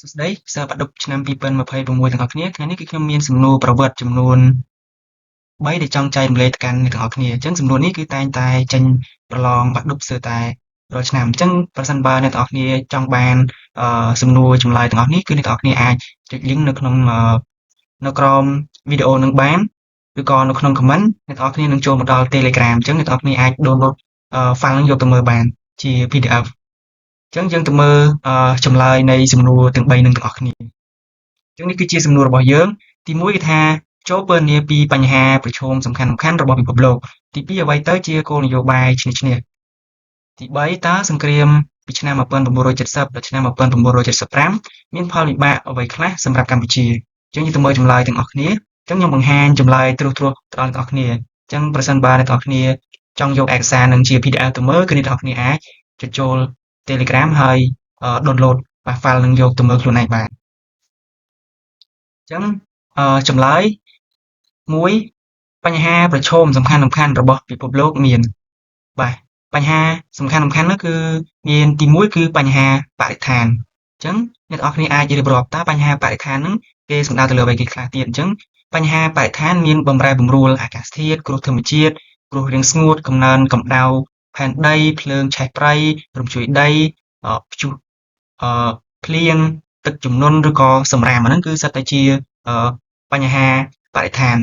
សួស្តីសិស្សបាក់ឌុបឆ្នាំ2026ទាំងអស់គ្នាថ្ងៃនេះគឺខ្ញុំមានសំណួរប្រវត្តិចំនួន3ដែលចង់ចែករំលែកទៅកាន់អ្នកទាំងអស់គ្នាអញ្ចឹងសំណួរនេះគឺតែងតែចេញប្រឡងបាក់ឌុបស្ទើរតែរាល់ឆ្នាំអញ្ចឹងប្រសិនបើអ្នកទាំងអស់គ្នាចង់បានសំណួរចម្លើយទាំងអស់នេះគឺអ្នកទាំងអស់គ្នាអាចចុច link នៅក្នុងនៅក្រោមវីដេអូនឹងបានឬក៏នៅក្នុង comment អ្នកទាំងអស់គ្នានឹងចូលមកដល់ Telegram អញ្ចឹងអ្នកទាំងអស់គ្នាអាច download file នឹងយកទៅមើលបានជា PDF អញ្ចឹងយើងទៅមើលចម្លើយនៃសំណួរទាំង3នឹងទាំងអស់គ្នាអញ្ចឹងនេះគឺជាសំណួររបស់យើងទី1គឺថាចូលពណ៌នាពីបញ្ហាប្រឈមសំខាន់ៗរបស់ពិភពលោកទី2អ្វីទៅជាគោលនយោបាយឈ្នះឈ្នះទី3តើសង្គ្រាមពីឆ្នាំ1970ដល់ឆ្នាំ1975មានផលវិបាកអ្វីខ្លះសម្រាប់កម្ពុជាអញ្ចឹងយើងទៅមើលចម្លើយទាំងអស់គ្នាអញ្ចឹងខ្ញុំបង្ហាញចម្លើយត្រួសត្រាសទៅដល់អ្នកទាំងអស់គ្នាអញ្ចឹងប្រសិនបើអ្នកទាំងអស់គ្នាចង់យកឯកសារនឹងជា PDF ទៅមើលគឺអ្នកទាំងអស់គ្នាអាចចុចចូល Telegram ហើយ download file នឹងយកទៅមើលខ្លួនឯងបានអញ្ចឹងចម្លើយមួយបញ្ហាប្រឈមសំខាន់សំខាន់របស់ពិភពលោកមានបាទបញ្ហាសំខាន់សំខាន់នោះគឺមានទី1គឺបញ្ហាបរិស្ថានអញ្ចឹងអ្នកទាំងអស់គ្នាអាចរៀបរាប់តើបញ្ហាបរិស្ថានហ្នឹងគេសំដៅទៅលើអ្វីគេខ្លះទៀតអញ្ចឹងបញ្ហាបរិស្ថានមានបំរែបំរួលអាកាសធាតុគ្រោះធម្មជាតិគ្រោះរាំងស្ងួតកំណើនកម្ដៅផែនដីភ្លើងឆេះព្រៃរំជួយដីព្យុះអឺភ្លៀងទឹកជំនន់ឬក៏សំរាមអាហ្នឹងគឺសុទ្ធតែជាបញ្ហាបរិស្ថាន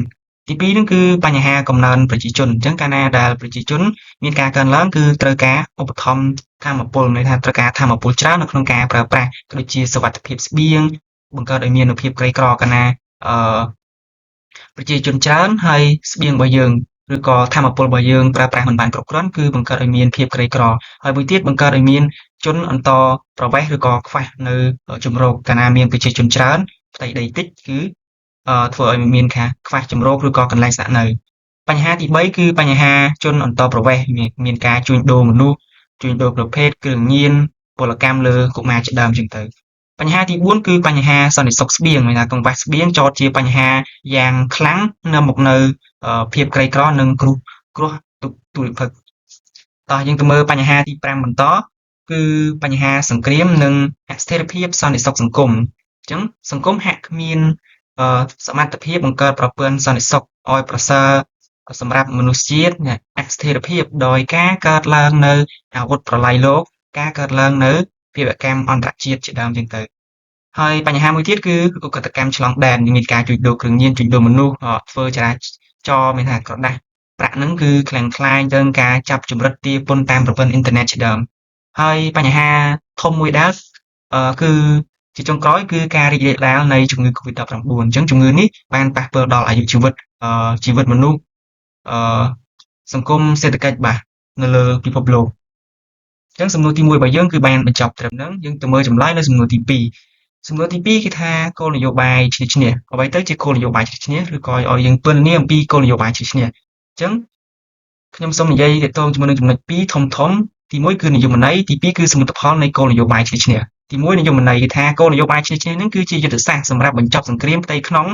ទី2ហ្នឹងគឺបញ្ហាកំណើនប្រជាជនអញ្ចឹងកាលណាដែលប្រជាជនមានការកើនឡើងគឺត្រូវការឧបត្ថម្ភថាមពលន័យថាត្រូវការថាមពលច្រើននៅក្នុងការប្រើប្រាស់ក៏ដូចជាសុវត្ថិភាពស្បៀងបង្កើតឲ្យមានភាពក្រីក្រកាលណាអឺប្រជាជនច្រើនហើយស្បៀងរបស់យើងឬក៏ថាមពលរបស់យើងប្រើប្រាស់មិនបានគ្រប់គ្រាន់គឺបង្កើតឲ្យមានភាពក្រីក្រហើយមួយទៀតបង្កើតឲ្យមានជនអន្តោប្រវេសន៍ឬក៏ខ្វះនៅជម្រកកាលណាមានប្រជាជនច្រើនផ្ទៃដីតិចគឺធ្វើឲ្យមានការខ្វះជម្រកឬក៏កន្លែងស្នាក់នៅបញ្ហាទី3គឺបញ្ហាជនអន្តោប្រវេសន៍មានការជួញដូរមនុស្សជួញដូរប្រភេទគ្រឿងញៀនពលកម្មលើកុមារជាដើមចឹងទៅបញ្ហាទី4គឺបញ្ហាសន្តិសុខស្បៀងមានថាកង្វះស្បៀងចតជាបញ្ហាយ៉ាងខ្លាំងនាំមកនៅភាពក្រីក្រនិងគ្រោះគ្រោះទុរភិក្សតោះយើងទៅមើលបញ្ហាទី5បន្តគឺបញ្ហាសង្គ្រាមនិងអស្ថិរភាពសន្តិសុខសង្គមអញ្ចឹងសង្គមហាក់គ្មានសមត្ថភាពបង្កើតប្រព័ន្ធសន្តិសុខឲ្យប្រសើរសម្រាប់មនុស្សជាតិអស្ថិរភាពដោយការកើតឡើងនៅអាវុធប្រល័យលោកការកើតឡើងនៅភាវកម្មអន្តរជាតិជាដើមចឹងទៅហើយបញ្ហាមួយទៀតគឺឧក្រិដ្ឋកម្មឆ្លងដែនមានការជួញដូរគ្រឿងញៀនជួញដូរមនុស្សធ្វើចរាចរមានថាក្រដាសប្រាក់ហ្នឹងគឺក្លែងក្លាយទៅការចាប់ជំរិតទារពន្ធតាមប្រព័ន្ធអ៊ីនធឺណិតជាដើមហើយបញ្ហាធំមួយដែរគឺជាចុងក្រោយគឺការរីករាលដាលនៃជំងឺ Covid-19 អញ្ចឹងជំងឺនេះបានប៉ះពាល់ដល់អាយុជីវិតជីវិតមនុស្សអឺសង្គមសេដ្ឋកិច្ចបាទនៅលើពិភពលោកអញ្ចឹងសំណួរទី1របស់យើងគឺបានបញ្ចប់ត្រឹមហ្នឹងយើងទៅមើលចម្លើយនៅសំណួរទី2សំណួរទី2គឺថាគោលនយោបាយឈ្នះឈ្នះអ្វីទៅជាគោលនយោបាយឈ្នះឈ្នះឬក៏ឲ្យយើងពណ៌នាអំពីគោលនយោបាយឈ្នះឈ្នះអញ្ចឹងខ្ញុំសូមនិយាយទាក់ទងជាមួយនឹងចំណុច2ធំធំទី1គឺនិយមន័យទី2គឺសមិទ្ធផលនៃគោលនយោបាយឈ្នះឈ្នះទី1និយមន័យគឺថាគោលនយោបាយឈ្នះឈ្នះហ្នឹងគឺជាយុទ្ធសាស្ត្រសម្រាប់បញ្ចប់សង្គ្រាមផ្ទៃក្នុង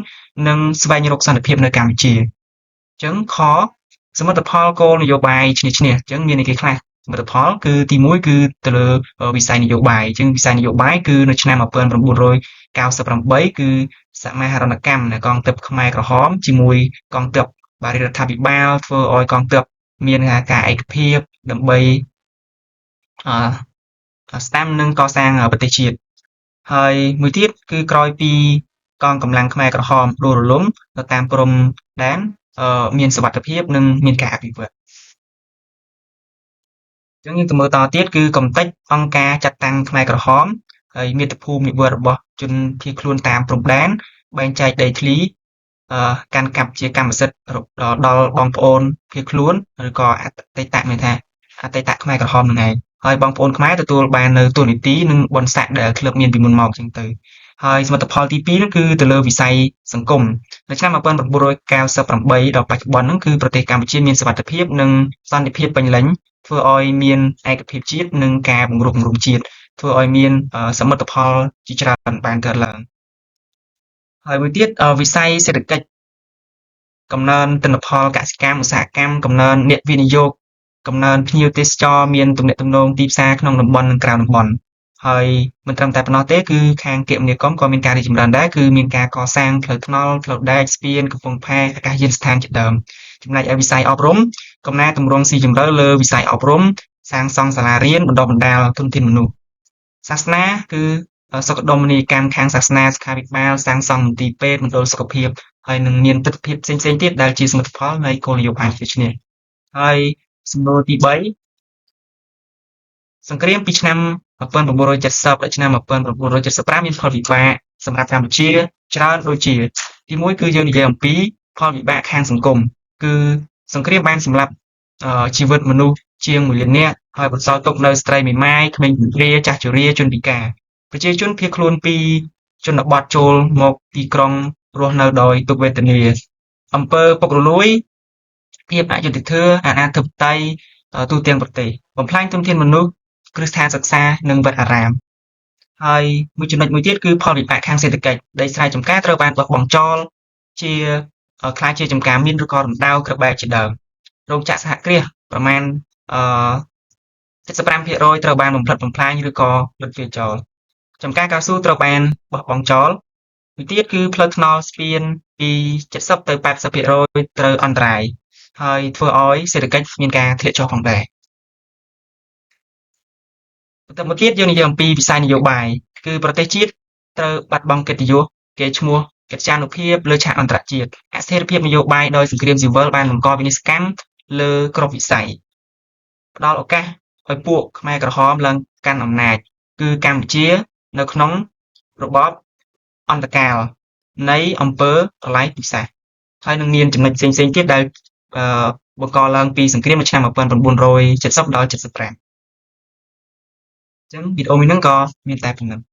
និងស្វែងរកសន្តិភាពនៅកម្ពុជាអញ្ចឹងខសមិទ្ធផលគោលនយោបាយឈ្នះឈ្នះអញ្ចឹងមានអីគេខ្លះសមិទ្ធផលគឺទី1គឺទៅលើវិស័យនយោបាយអញ្ចឹងវិស័យនយោបាយគឺនៅឆ្នាំ1998គឺសមាហរណកម្មនៃកងទ័ពខ្មែរក្រហមជាមួយកងទ័ពបារារដ្ឋាភិបាលធ្វើឲ្យកងទ័ពមានការឯកភាពដើម្បីអឺស្ដាំនិងកសាងប្រទេសជាតិហើយមួយទៀតគឺក្រោយពីកងកម្លាំងខ្មែរក្រហមដួលរលំនៅតាមព្រំដែនមានសុវត្ថិភាពនិងមានការអភិវឌ្ឍអញ្ចឹងយើងទៅមើលតទៀតគឺកំតិចអង្គការចាត់តាំងខ្មែរក្រហមហើយមាតុភូមិនិវត្តរបស់ជនភៀសខ្លួនតាមព្រំដែនបែងចែកដីធ្លីកាន់កាប់ជាកម្មសិទ្ធិដល់បងប្អូនភៀសខ្លួនឬក៏អតីតមានថាអតីតខ្មែរក្រហមនឹងឯងហើយបងប្អូនខ្មែរទទួលបាននៅតួនាទីនិងបុណ្យស័ក្តិដែលធ្លាប់មានពីមុនមកអញ្ចឹងទៅហើយសមិទ្ធផលទី2នោះគឺទៅលើវិស័យសង្គមនៅឆ្នាំ1998ដល់បច្ចុប្បន្នហ្នឹងគឺប្រទេសកម្ពុជាមានសុវត្ថិភាពនិងសន្តិភាពពេញលេញធ្វើឲ្យមានឯកភាពជាតិនិងការបង្រួបបង្រួមជាតិធ្វើឲ្យមានសមិទ្ធផលជាច្រើនបានកើតឡើងហើយមួយទៀតវិស័យសេដ្ឋកិច្ចកំណើនទិន្នផលកសិកម្មឧស្សាហកម្មកំណើនអ្នកវិនិយោគកំណើនភ្ញៀវទេសចរមានទំនាក់ទំនងទីផ្សារក្នុងតំបន់និងក្រៅតំបន់ ហើយមិនត្រឹមតែប៉ុណ្ណោះទេគឺខាងគមនាគមន៍ក៏មានការរីកចម្រើនដែរគឺមានការកសាងផ្លូវថ្នល់ផ្លូវដែកស្ពានកំពង់ផែអាកាសយានដ្ឋានជាដើមចំណែកឯវិស័យអប់រំកំណែទម្រង់ស៊ីជម្រៅលើវិស័យអប់រំសាងសង់សាលារៀនបណ្ដុះបណ្ដាលធនធានមនុស្សសាសនាគឺសុខដុមនីយកម្មខាងសាសនាសុខាភិបាលសាងសង់មន្ទីរពេទ្យមណ្ឌលសុខភាពហើយនឹងមានទិដ្ឋភាពផ្សេងៗទៀតដែលជាសមិទ្ធផលនៃគោលនយោបាយជាឈ្នះហើយសំណួរទី3សង្គ្រាមពីឆ្នាំ1970ដល់ឆ្នាំ1975មានផលវិបាកសម្រាប់កម្ពុជាច្រើនដូចជាទីមួយគឺយើងនិយាយអំពីផលវិបាកខាងសង្គមគឺសង្គ្រាមបានសម្លាប់ជីវិតមនុស្សជាង1លាននាក់ហើយបន្សល់ទុកនៅស្ត្រីមេម៉ាយក្មេងជរាចាស់ជរាជនពិការប្រជាជនភៀសខ្លួនពីជនបទចូលមកទីក្រុងរស់នៅដោយទុក្ខវេទនាអំពើពុករលួយភាពអយុត្តិធម៌អនាធិបតេយ្យទូទាំងប្រទេសបំផ្លាញធនធានមនុស្សគ្រឹះស្ថានសិក្សានិងវត្តអារាមហើយមួយចំណុចមួយទៀតគឺផលវិបាកខាងសេដ្ឋកិច្ចដីស្រែចម្ការត្រូវបានបោះបង់ចោលជាក្លាយជាចម្ការមីនឬក៏រណ្ដៅក្របែកជាដើមរោងចក្រសហគ្រាសប្រមាណអឺ75%ត្រូវបានបំផ្លិចបំផ្លាញឬក៏លុបវាចោលចំការកៅស៊ូត្រូវបានបោះបង់ចោលមួយទៀតគឺផ្លូវថ្នល់ស្ពានពី70ទៅ80%ត្រូវអន្តរាយហើយធ្វើឲ្យសេដ្ឋកិច្ចមានការធ្លាក់ចុះផងដែរបន្តមកទៀតយើងនិយាយអំពីវិស័យនយោបាយគឺប្រទេសជាតិត្រូវបាត់បង់កិត្តិយសគេឈ្មោះកិត្យានុភាពលើឆាកអន្តរជាតិអស្ថិរភាពនយោបាយដោយសង្គ្រាមស៊ីវិលបានបង្កវិនាសកម្មលើគ្រប់វិស័យផ្ដល់ឱកាសឲ្យពួកខ្មែរក្រហមឡើងកាន់អំណាចគឺកម្ពុជានៅក្នុងរបបអន្តកាលនៃអំពើប្រល័យពូជសាសន៍ហើយនឹងមានចំណុចផ្សេងៗទៀតដែលបង្កឡើងពីសង្គ្រាមនៅឆ្នាំ1970ដល់75អញ្ចឹងវីដេអូមួយហ្នឹងក៏មានតែប៉ុណ្ណឹង។